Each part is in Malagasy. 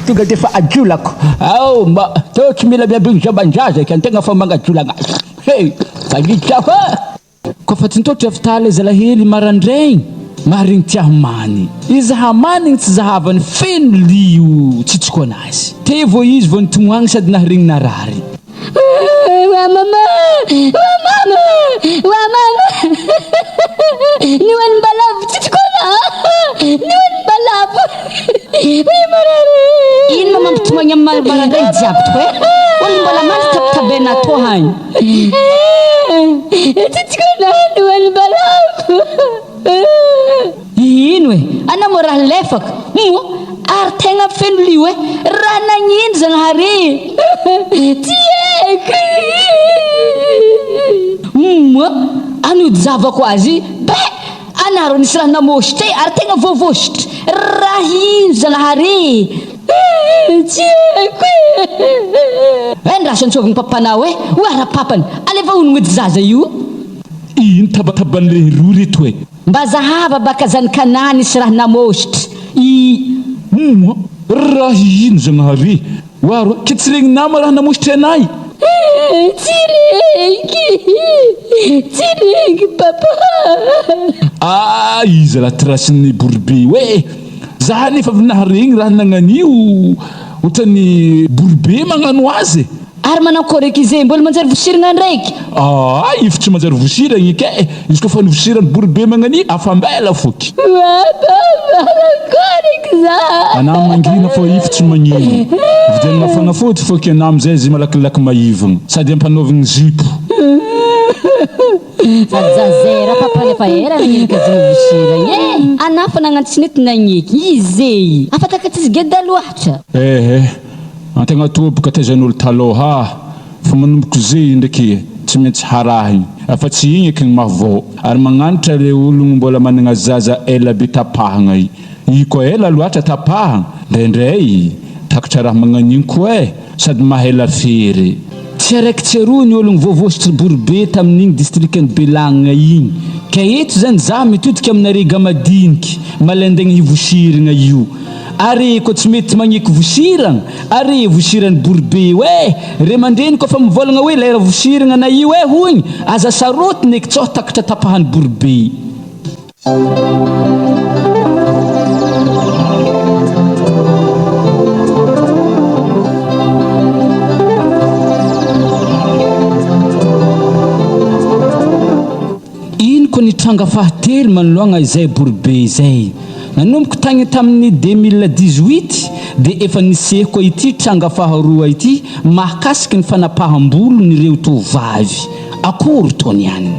Tonga dia efa ajolako. Ao mba teo tsy mila miambigny zaban-jaza eky antegna fa magnajolagna azy. Hey! Tagiditra aho e! Koa fa tsy nitôtry avy taly zalahely marandraigny, maharegny ty Hamany. Izy Hamany igny tsy zahavany feno lio tsitsiko anazy. Teo vao izy vao nitomoagny sady naharegny narary. Wa mama! Wa mama! Wa mama! Ny hoan'ny mbalavo tsitsiko ana! Ny hoan'ny mbalavo! Hoy marary! Ino ma mampitomoagny amin'ny marandraigny jiaby to e? Olo mbola mandry tabitabaina tô hagny. Tsitsiko ana! Ny hoan'ny mbalavo! Ino e? Ana moa raha lefaka? Moa ary tegna feno lio e? Raha nagnino Zagnahary e? Tsy haiko. Moa anodizavako azy be anareo nisy raha namôsitra e ary tegna voavôsitra. Raha ino Zagnahary e? Tsy haiko e. Endraso antsôvigny papanao e, ho ara-papany, aleva honogno edy zaza io. Ino tabataban'lehiroa reto e? Mba zahava baka zany kana nisy raha namôsitry i. Moa raha ino Zagnahary oa ro ke tsy regninà ma raha namôsitry anay? Tsy regny, tsy regny papa. Ah iza la trace-n'ny boribe io e! Za nefa avy naharegny raha nagnan'io ohatran'ny boribe magnano azy e! Ary manakôry eky izy e, mbola manjary vosiragna ndraiky. Aa if tsy manjary vosiragna eky e, izy koa fa novosiran'ny bory be magnania afambela foky. Papa manakôry eky za. Anà mangina fô if tsy magnino. Vidianana fanafody foky anà amizay izy malakilaky maivagna sady ampanaovigny zipo. Sady zazera papa nefa ela nagnenjika azy novosiragna e. Anà fa nagnano tsy nety nagneky izy e. Afa takats'izy geda loatra. Ehe. Antegna toa boka taizan'olo talôha fa manomboka zey ndraiky tsy maintsy harahigny afa tsy igny eky ny mahavao ary magnanatra le ologno mbola managna zaza ela be tapahagna i i koa ela loatra tapahagna ndraindray takatra raha magnan'igny koa e sady mahela fery. Tsy araiky tsy aroa ny ologno voavositry boribe tamin'igny distrikan'i Belagna igny ka eto zany za mitodika aminare gamadiniky malaindaigny hivosirigna io. Ary ko tsy mety magneky vosiragna, ary vosiran'ny bory be io eh! Ray aman-dreny koa fa mivolagna hoe lera vosiragna na io eh hoigny, aza sarotiny eky tsôh takatra tapahan'ny bory be. Ino koa ny tranga fahatelo manoloagna izay boribe izay? Nanomboka tagny tamin'ny 2018 dia efa niseho koa ity tranga faharoa ity mahakasiky ny fanapaham-bolon'ireo tovovavy. Akory tony ihany.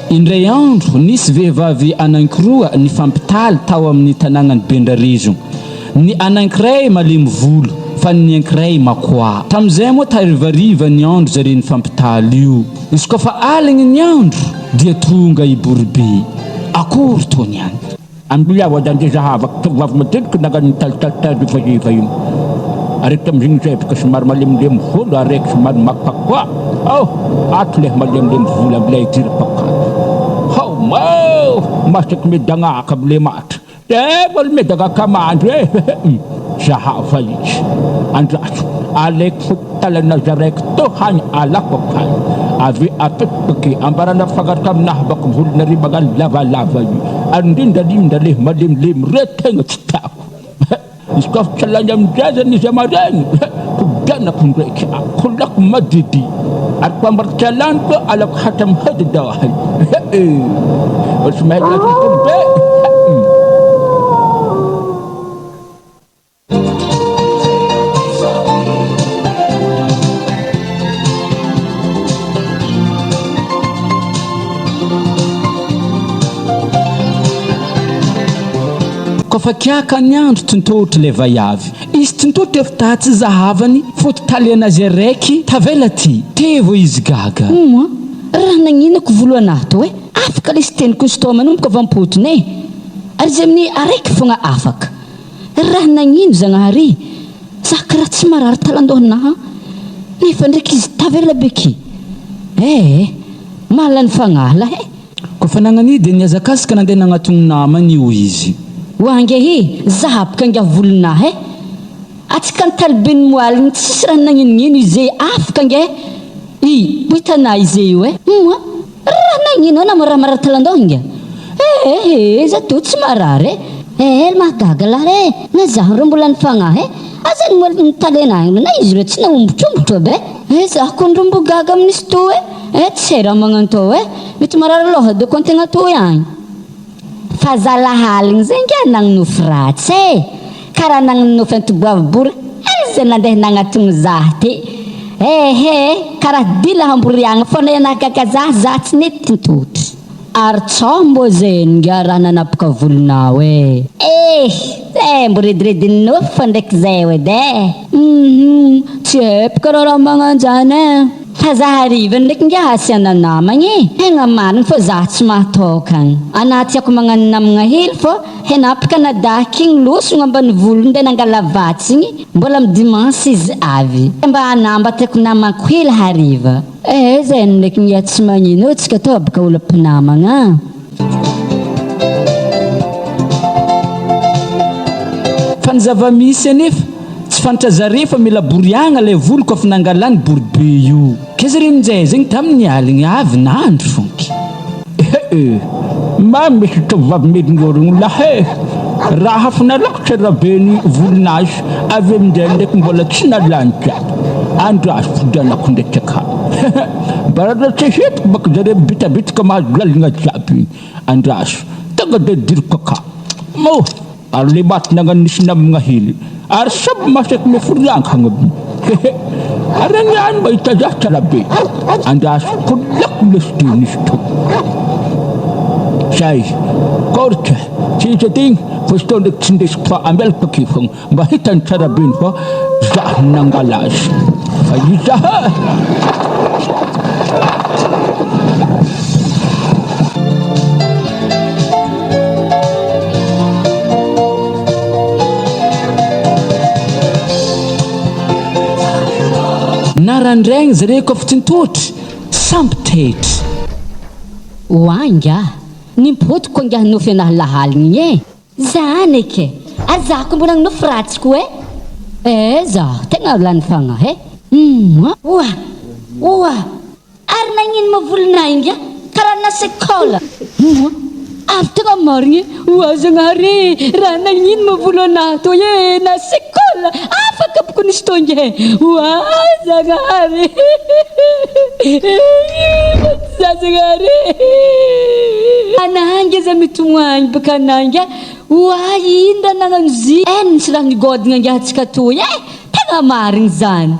Indray andro, nisy vehivavy anankiroa nifampitaly tao amin'ny tanànan'i Bendrarezo. Ny anankiray malemy volo, fa ny ankiray makoà. Tamin'izay moa tarivariva ny andro zareo nifampitaly io. Izy koa fa aligny ny andro, dia tonga i Boribe. Akory tony ihany. Ambilia voadanjy zahavako tovovavy matetiky nagnano nitalitalitay rivariva iny araiky tamizigny zay boka somary malemilemy volo araiky somary makopakoa oh ato leh malemilemy volo ambilay idirako akato hao mao masaky medagnaka amle maty tegna olo medagnaka mandry eh zahava izy andraso Alaiko fo talana zaraiky to hany alako akany avy apetaka ambarana mifangaraka aminahy bako volonare magnano lavalava io ary indrindra indrindra le malemilemy re tegna tsy tiako izy koa tsy lany amizay zany izy amaregny kodanako ndraiky kolako madidy ary koa ambara tsy alany koa alako hatramy hody dahy olo tsy mahay gasy be. Koa fa kiaka ny andro tontotry le vaiavy. Izy tontotry efa tatsy zahavany foto talianazy araiky tavela ty. Tevo izy gaga. Humm an! Raha nagninako volo anah to e! Afaka lesy teny costaud manomboka avy ampotony e! Ary izy amin'ny araiky fogna afaka. Raha nagnino Zagnahary e? Za karaha tsy marary talandohanaha nefa ndraiky izy tavela be ki. Eh! Mahalany fagnahy lahy eh! Koa fa nagnania dia nihazakazaka nandeha nagnatogno namany io izy. Ho angehy, zahabka ingahy volonahy eh! Atsika ny taliben'ny moaligny tsisy raha nagninognino ize afaka ange i hitanà ize io eh! Moa raha nagnino anà raha marary talandoha inga? Eh eh za tô tsy marary eh! Eh mahagaga lahy eh! Na zaho rô mbola nifagnahy eh! Aza ny moaligny ny talenà igny na izy rô tsy naombotrombotra be eh! Zaho kony rô mbo gaga amin'izy tô eh! Eh tsy hay raha magnantô eh! Mety marary loha dôko antegna tô ihany. Fa zalahy aligny zay nge nagnonofy ratsy e! Karaha nagnonofy antoboavy bory aiza nandeha nagnatogno zah ty! Ehe karaha dila hamboriagna fôna ianah gaga zah zah tsy nety nitotry. Ary tsao mbô zay nga raha nanapaka volonao e! Eh! Eh mbo rediredin'ny nofy fô ndraiky zay edy e! Hum tsy haiko karaha raha magnanjany e! Fa za hariva ndraiky ngiahy asiana namagna e! Tegna marigny fô za tsy mahatôkagna. Anah tiako magnano namagna hely fô henapaka anadahy kigny losogno ambanivolo nde nangala vatsigny mbola am dimanche izy avy. Mba anah mba tiako namako hely hariva. Eh zay ndraiky ngiahy tsy magnino tsika tô baka olo mpinamagna. Fa ny zava-misy anefa, tsy fantra zare fa mila boriagna lay volo kôfa nangalany bory be io. Ke zare minjay zegny tamin'ny aligny avy nandro fonky. Ehe e! Mamy misy tovovavy melongorogno lahy e! Raha hafa nalako tsara be ny volonazy avy aminjay ndraiky mbola tsy nalany jiaby. Andraso fidianako ndraiky aka. Hehe! Mba tsy hitako baka zare mibitabitaka mahazo lalagna jiaby. Andraso tonga de diriko aka. Moa! Ary le maty nagnano nisy namagna hely ary samy masaky miforiankagna aby hehe ary any ihany mahita zah tsara be andraso kolako lesy de nisy to zay koritra tsy izy aty igny fa izy tô ndraiky tsy ndesiko fa ambelako ake fogna mba hitany tsara be ny fa zah nangala azy fa iza ha. Narandraigny zare koa fitintotry, samby taitry. Oa ingahy, nimpodiko ingahy nofy anahy lahaligny igny e! Zany eky e! Ary za ko mbola nofy ratsy ko e! Eh zaho tegna lany fagnahy e! Humm! Oa! Oa! Ary nagnino ma volonay inga karaha nasekola. Moa ary tegna marigny oa Zagnahary e raha nagnino ma volo anah toy e nasekola afaka boko nisy tô inga e oa Zagnahary e za Zagnahary e anah inga za mitomoagny baka anah inga oa ino raha nagnano zy e nisy raha nigodagna inga antsika toy e tegna marigny zany.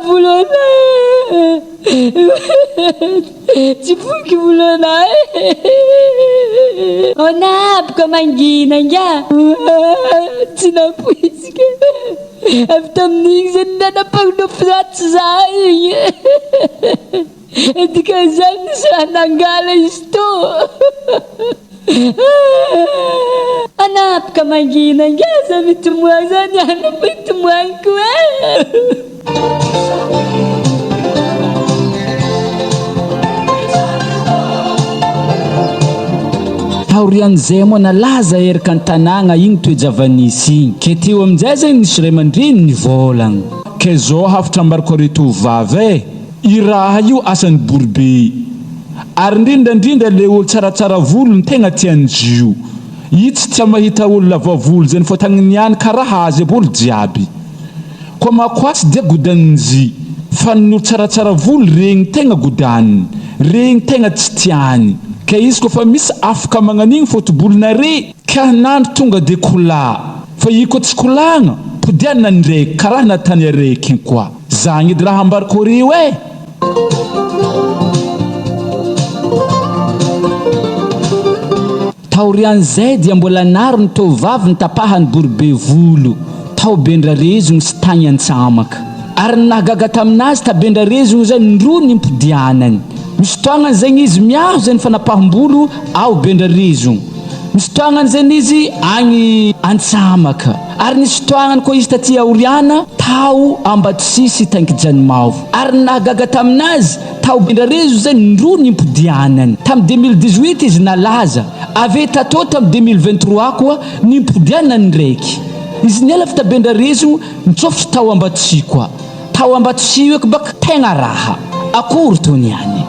Volana Tsy foky volana Onaboka mangina ingahy Tsy nampoiziko Avy tamin'igny zany nanapaka ratsy za igny Dikan'izany nisy raha nangala izy tô Anapaka mangina ingahy za mitomoagny za niany mitomoagny koa e. Taorian'izay moa nalaza eraka an-tanàgna igny toe-java-nisy igny, ke teo aminjay zegny nisy ray aman-dreny nivôlagna. Ke zao hafatra ambarako are tovovavy e! I raha io asan'ny bory be. Ary indrindra indrindra le olo tsaratsara volo no tegna tian'izy io. I tsy tia mahita olo lava volo zegny fô tagniny ihany karaha azy aby olo jiaby. Koa makoasy dia godanin'izy fa ny olo tsaratsara volo regny tegna godaniny, regny tegna tsy tiany. Ka izy koa fa misy afaka magnan'igny fotobolonare ka nandro tonga de kolà. Fa i koa tsy kolagna, podianina ndraiky karaha natany araiky igny koa. Zagny edy raha ambarako reo eh! Taorian'izay dia mbola nary ny tovovavy nitapahany bory be volo tao Bendrarezogno sy tagny Antsamaka. Ary ny nahagaga taminazy ta Bendrarezogno zay ndroa nimpodianany. Misy fotoagnany zegny izy miaro zay ny fanapaham-bolo ao Bendrarezogno. Nisy fotoagnany zegny izy agny Antsamaka ary nisy fotoagnany koa izy taty aoriana tao Ambatosisy Tankijanomaovo. Ary ny nahagaga taminazy, tao Bendrarezo zegny ndro nimpodianany. Tam 2018 izy nalaza, avy eo tatô tam 2023 koa nimpodianany ndraiky. Izy niala avy ta Bendrarezo nitsofotro tao Ambatosy koa. Tao Ambatosy eky baka tegna raha. Akory tô niany.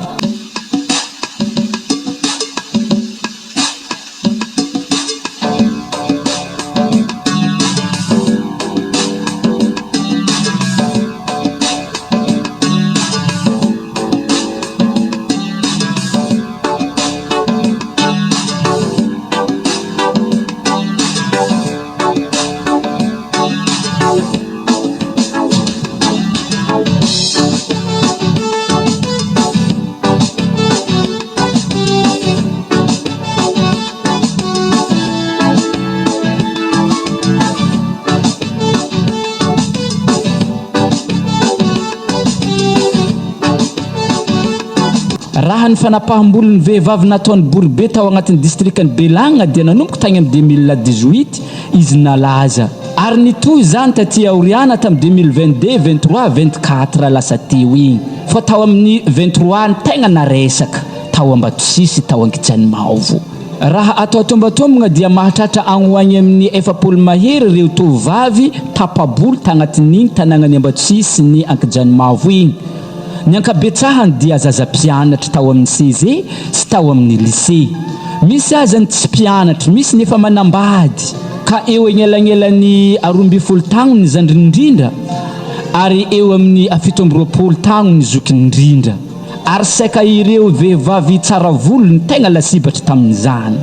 Raha ny fanapaham-bolon'ny vehivavy nataon'i Boribe tao agnatin'ny distrikan'i Belagna dia nanomboka tagny amin'ny 2018 izy nalaza ary nitohy izany taty aoriana tamin'ny 2022, 23, 24 lasa teo igny fa tao amin'ny 23 ny tegna naresaka tao Ambatosisy tao Ankijanimaovo. Raha atao tombatombagna dia mahatratra agny ho agny amin'ny 40 mahery ireo tovovavy tapa-bolo tagnatin'igny tanagnan'i Ambatosisy sy ny Ankijanimavo igny. Ny ankabetsahany dia zaza mpianatra tao amin'ny CG sy tao amin'ny lycée. Misy aza ny tsy mpianatra, misy ny efa manambady, ka eo egnelagnelan'ny 12 tagno ny zandriny indrindra ary eo amin'ny 27 tagno ny zokiny indrindra. Ary saika ireo vehivavy tsara volo no tegna lasibatra tamin'izany.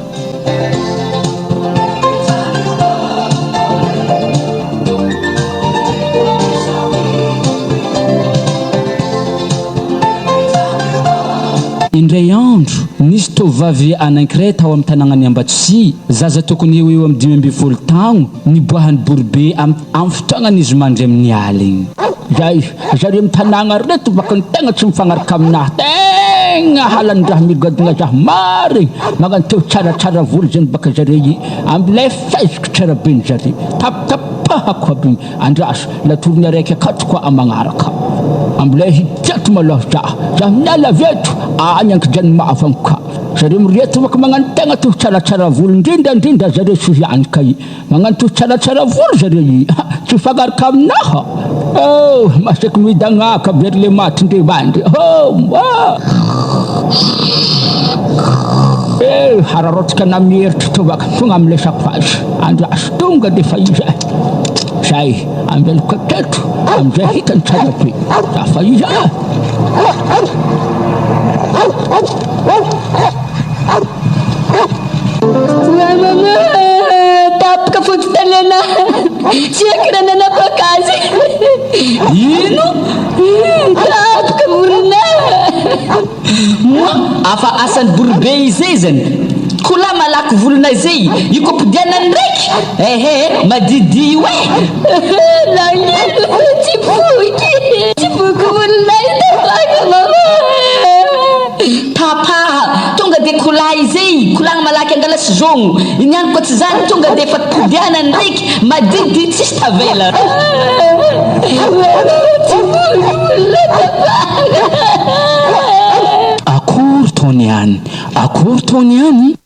Indray andro, nisy tovovavy anankiray tao amin'ny tanànan'i Ambatosy, zaza tokony eo ho eo amin'ny 15 taogno, niboahan'ny boribe amin'ny fotoagnan'izy mandry amin'ny aligny. Zay zareo am tanagna reto baka ny tegna tsy mifagnaraka aminah tegna halan-draha migadogna zah marigny magnano teo tsaratsara volo zegny baka zare i amle faiziko tsara be ny zare tapatapahako aby igny andraso latorony araiky akato koa amagnaraka amle hijato malôha zah zah miala avy eto agny ankidranomavo agny ka zareo mireto baka magnano tegna teo tsaratsara volo ndrindra ndrindra zare sohiany ka i Magnano toy tsaratsara volo zareo i ha, tsy mifagnaraka aminaha oh, masaky midagnaka be ry le maty ndre mandry oh, ah. Eh, hararaotsika na mieritry tovaka tonga amle sakoazy andraso tonga de fa izy eh. Zay, ambeloko teto amizay hitany tsara be za fa izy ah. Tapaka fototanana tsy haiko raha nanapaka azy. Ino? Tapaka vorona. Moa afa asan'ny boribe izay zany? Kola malaky volona izay, io ko podiana ndraiky? Ehe, madidio io eh! Nagnino tsy foky? Tsy foky volona io tapaka mama. Tapaha, tonga dia kola izay, kolagna malaky angala sy zogno, iny ihany koa tsy zany tonga dia efa podiana ndraiky, madidio tsisy tavela. Tsy foky volona tapaka. Akory tony ihany, akory tony ihany.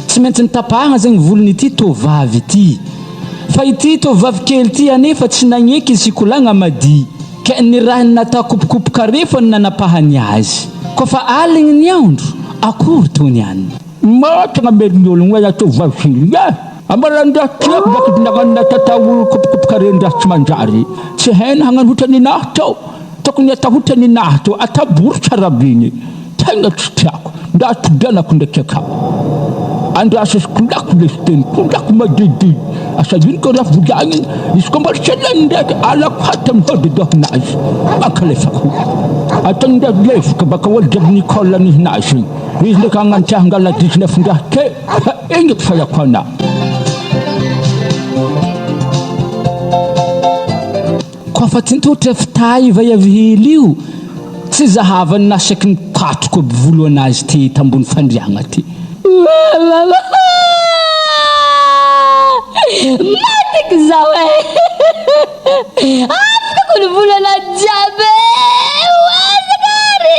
Tsy maintsy nitapahagna zegny volon'ity tovovavy ity. Fa ity tovovavy kely ity anefa tsy nagneky izy hikolagna madihy. Ke ny rahiny natao kopokopoka refa no nanapahany azy. Koa fa aligny ny andro, akory tony any. Maty namelogny ologno hoe tovovavy kely eh! Ambarandraha tiako baka nagnano natatao kopokopoka rendraha tsy manjary. Tsy hainy hagnano hotran'inahy tao. Tokony atahotra ny naha teo atabory tsara be ny tegna tsy tiako nda atodanako ndraiky akao andraso izy kolako lesy teny kolako madidy asa ino ko raha volagniny izy ko mbola tsy lany ndraiky alako haty amy hody dohinazy mankalefako. Ataony ndraiky levoka baka olo jiaby Nicole nihinazy igny. Izy ndraiky agnano tsy hangala 19 ndraha ke. Igny eky fayako anah. Koa fa tintotra fitahy vaiavy hely io, tsy zahavany nasaky ny katroka aby volo anazy ty tambony fandriagna ty. Matiko zaho e! Afaka ny volana jiaby e! Ho afaka ary!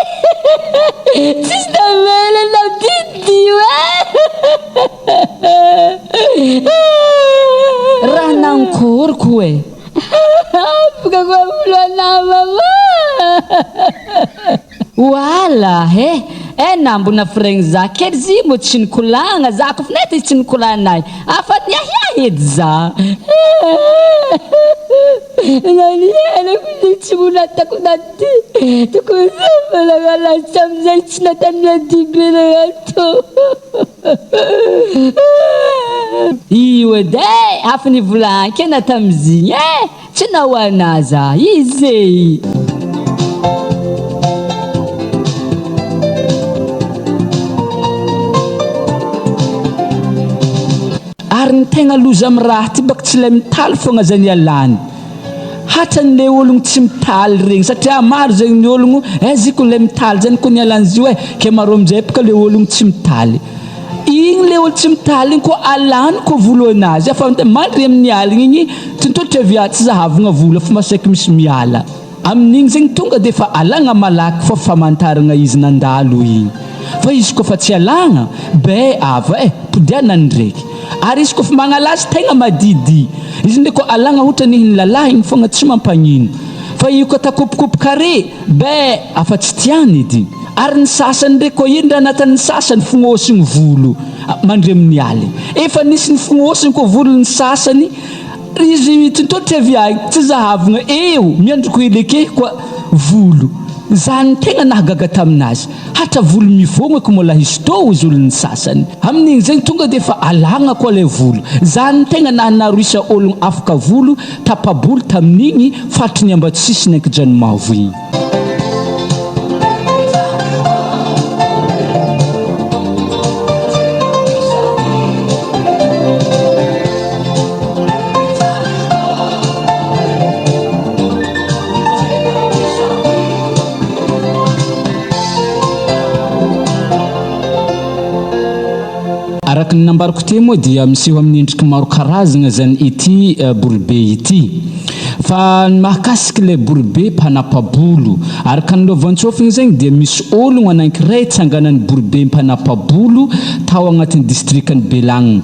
Tsisy tavela na didio e! Raha nankoriko e! Afaka koa volana mama! Wala he! Eh na mbona firegny za kely zy mo tsy nikolagna za koa fa nety izy tsy nikolagna ahy afa niahiahy edy za Nanielako izy tsy mbola natako naty tokony za fa nagnala amizay tsy natany adibe ato. Io edy e! Afa nivolagna tamizigny e! Tsy nahoana za izy e! Ary ny tegna loza am raha ty baka tsy lay mitaly fogna zany ialany hatrany le ologno tsy mitaly regny satria maro zegny ny ologno eh ziko lay mitaly zany ko nialany zio eh ke maro amizay boka le ologno tsy mitaly igny le olo tsy mitaly igny ko alany ko voloanazy fa mandry amin'ny aligny igny tontolo avy tsy zahavagna vola fa masaiky misy miala amin'igny zegny tonga de efa alagna malaky fô famantaragna izy nandalo igny fa izy koa fa tsy alagna be ava eh podianany ndraiky ary izy koa fa magnala azy tegna madidy izy ndraiky koa alagna ohatra nihin'ny lalahy igny fogna tsy mampagnino fa io koa takopikopoka are be afa tsy tiany edy ary ny sasany ndraiky koa ino raha anatin'ny sasany fognosigny volo mandry amin'ny aligny efa nisy ny fognosiny koa volon'ny sasany izy tontolo avy agny tsy zahavagna eo miandroko hely ake koa volo zany tegna nahagaga taminazy hatra volo mivôgna ko mbola hisy tô izy olon'ny sasany amin'igny zegny tonga de efa alagna koa lay volo zany tegna naharoisa ologno afaka volo tapa-bolo tamin'igny faritry ny Ambatosisy ny Ankijanomavo igny. Araka ny nambarako teo moa dia miseho amin'ny endriky maro karazagna zany ity bolobe ity. Fa ny mahakasiky ilay bolobe mpanapa-bolo, araka ny lovantsôfigny zegny dia misy ologno anankiray tsanganan'ny bolobe mpanapa-bolo tao agnatin'ny distrikan'i Belagna.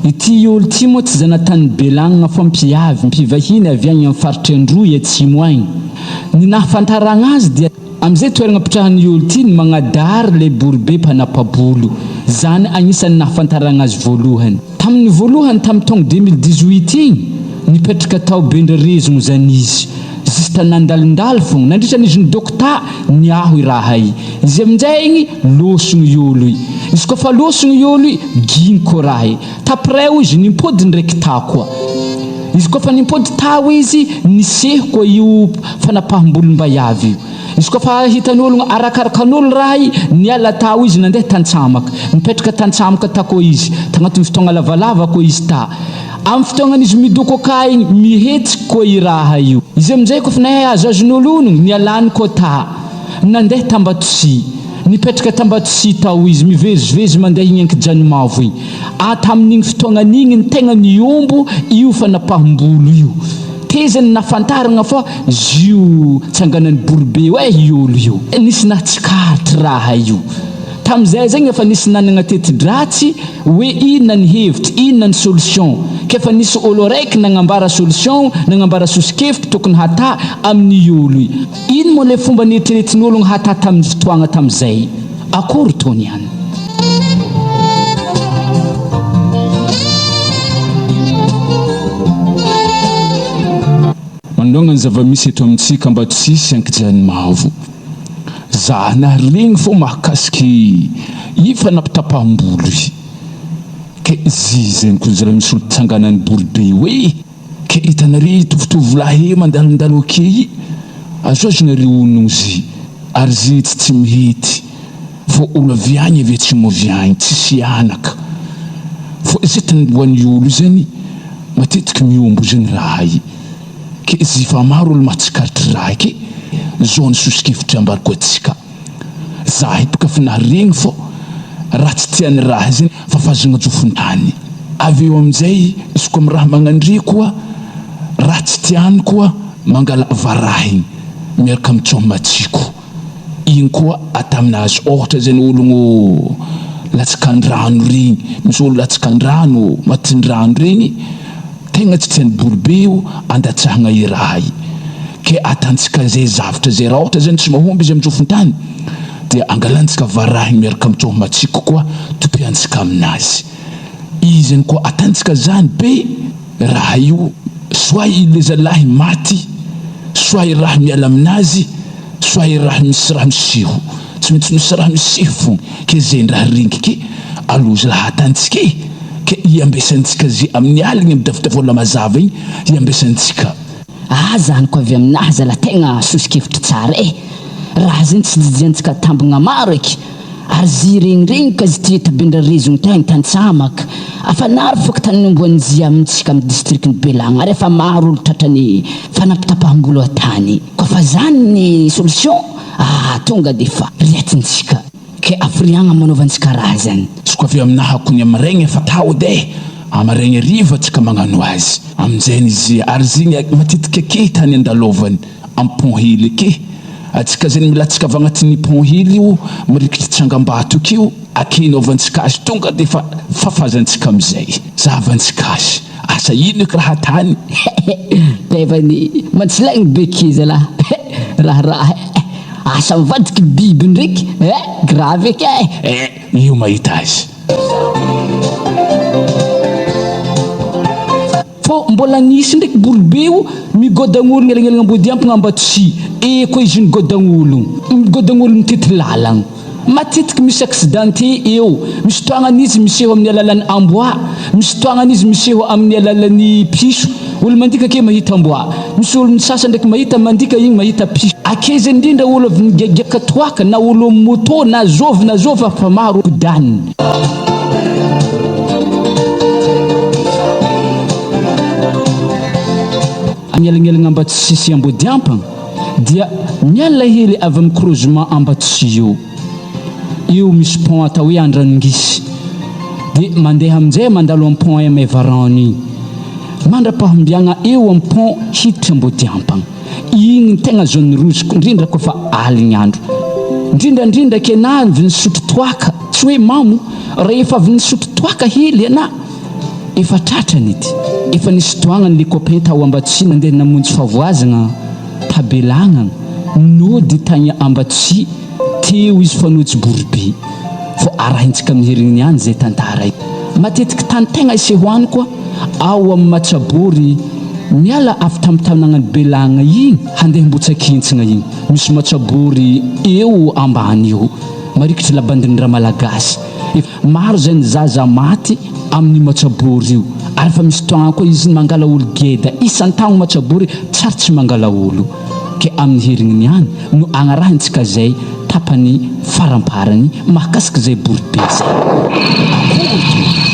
Ity olo ity moa tsy zanatanin'i Belagna fa mpiavy, mpivahiny avy agny amin'ny faritry Androy atsimo agny. Ny nahafantaragna azy dia. Amizay toeragna pitrahan'ny olo ty ny magnadary le boribe mpanapa-bolo. Zany agnisan'ny nahafantaragna azy voalohany. Tamin'ny voalohany tamin'ny taogno 2018 igny, nipetraka tao Bendrarezogno zany izy. Juste nandalondalo fogna. Nandritra n'izy nidokta, niaho i raha i. Izy aminjay igny, lôsogno i olo i. Izy koa fa lôsogno i olo i, giny koa raha i. T'après hoy izy, nimpody ndraiky tao koa. Izy koa fa nimpody tao izy, niseho koa io fanapaham-bolom-baiavy io. Izy koa fa hitan'ologno arakarakan'olo raha i, niala tao izy nandeha tantsamaka. Nipetraka tantsamaka ta koa izy. Tagnatin'ny fotoagna lavalava koa izy ta. Amin'ny fotoagnan'izy midoko aka igny, mihetsiky koa i raha io. Izy aminjay koa fa nahay azoazon'olo onogno, nialany koa ta. Nandeha t'Ambatosia. Nipetraka t'Ambatosia tao izy, mivezivezy mandeha igny Ankijanomavo igny. A Tamin'igny fotoagnan'igny ny tegna nihombo io fanapaham-bolo io. Teza ny nahafantaragna fa zio tsanganan'i Bolobe io eh i olo io. Nisy nahatsikaritry raha io. Tamizay zegny efa nisy nanagna teti-dratsy hoe inona ny hevitry, inona ny solution. K'efa nisy olo araiky nagnambara solution, nagnambara soso-kevitry tokony hatà amin'i olo i. Ino moa le fomba nieritreretin'ologno hatà tamin'ny fotoagna tamizay? Akory tony an! Manoloagna ny zava-misy eto amintsika Ambatosisy Ankijanimavo, za naharegny fô mahakasiky i fanapitapaham-bolo i, ke zy zegny ko zalahy misy olo tsanganan'ny bolo be hoe. Ke hitanareo i tovotovolahy e mandalondalo ake i, azoazonareo onogno zy. Ary zitsy tsy mihety fô olo avy agny avy atsimo avy agny tsisy anaka fô ze tandroany olo zany matetiky miombo zany raha i ke zifa maro olo mahatsikaritry raha ke zao ny sosokevitry ambarako atsika zahay boka fa naharegny fô raha tsy tiany raha zany fafazagna jofon-tany avy eo amizay izy koa amy raha magnandria koa raha tsy tiany koa mangala varahigny miaraka am tsômatsiko igny koa ataminazy ôhatra zegny ologno latsaka andrano regny misy olo latsaka andrano matindrano regny tegna tsy tiany boribe io andatsahagna i raha i ke atantsika zay zavatra zay raha ôhatra zegny tsy mahomby izy am jofontany dia angalantsika varahigny miaraka am tsômatsiko koa topiantsika aminazy izy zegny koa atantsika zany be Raha io soit i le zalahy maty soit i raha miala aminazy soit i raha misy raha miseho tsy maintsy misy raha miseho fogna ke ze ndraha regniky ke aloha zalahy atantsika e ke iambesantsika ze amin'ny aligny midafodafo mazava igny iambesantsika. Ah zany ko avy aminahy zala tegna sosokevitry tsara eh! Raha zegny tsy jijiantsika tambagna maro eky Ary zy regniregny ka zy ty tabindrarezogny tagny tantsamaka afa nary fokontany nomboanjia amintsika amy district ny Belagna ary efa maro olo tratrany fanampitapahambolo atany koa fa zany ny solution ah tonga de fa riatintsika ke afriagna manaovantsika raha zany. Tsy ko avy aminaha kony amregny efa taody eh! Amaregny hariva tsika magnano azy aminjegny izy ary zegny matetiky ake tany andalovany am pont hely ake Atsika zegny milatsaka avy agnatin'ny pont hely io mirikitry tsangambato akeo ake inaovantsika azy tonga de efa fafazantsika amizay zahavantsika azy asa ino eky raha atany Tevany mantsilaigny be ke zalah eh raharaha eh asa mivadiky biby ndraiky eh grave eky eh. Eh io mahita azy. Fô mbola nisy ndraiky boribe o migodagn'ologno elagnelagna Ambodiampagna Ambatosia e koa izy migodagn'ologno migodagn'ologno mitety lalagna matetiky misy accidenté eo misy fotoagnany izy miseho amin'ny alalan'ny amboa misy fotoagnany izy miseho amin'ny alalan'ny piso olo mandika ake mahita amboa misy olo sasany ndraiky mahita mandika igny mahita piso ake zay indrindra olo avy nigagiaka toaka na olo amin'ny moto na zovy na zovy fa maro godaniny. Agnelagnelagna Ambatosia sy Ambodiampagna dia miala hely avy amin'ny croisement Ambatosia eo. Eo misy pont atao hoe Andranongisy. Dia mandeha aminjay mandalo amin'ny pont Maevarano igny. Mandra-pahombiagna eo amin'ny pont hiditra Ambodiampagna. Igny ny tegna zone rouge indrindra koa fa aligny andro. Indrindra indrindra ke na avy nisotro toaka, tsy hoe mamo, rehefa avy nisotro toaka hely ianà, efa tratrany ity. Efa nisy toagnany le copain tao Ambatosia nandeha namonjy favoazagna tabelagnana, nody tagny Ambatosia, teo izy fa nojy boribe. Fô arahintsika amin'ny herigny niany zay tantara io. Matetiky tany tegna isehoany koa ao amin'ny Matsabory miala avy tamin'ny tanagnan'i Belagna igny handeha Ambotsakintsagna igny. Misy Matsabory eo ambany eo. Marikitry labandin'ny Ramalagasy. Maro zay ny zaza maty amin'io Matsabory io. Ary efa misy toagna koa izy mangala olo geda. Isan-taogno Matsabory tsary tsy mangala olo. Ke amin'ny herigny niany no agnarahintsika zay tapany faramparany mahakasika zay boribe zay. Akory to!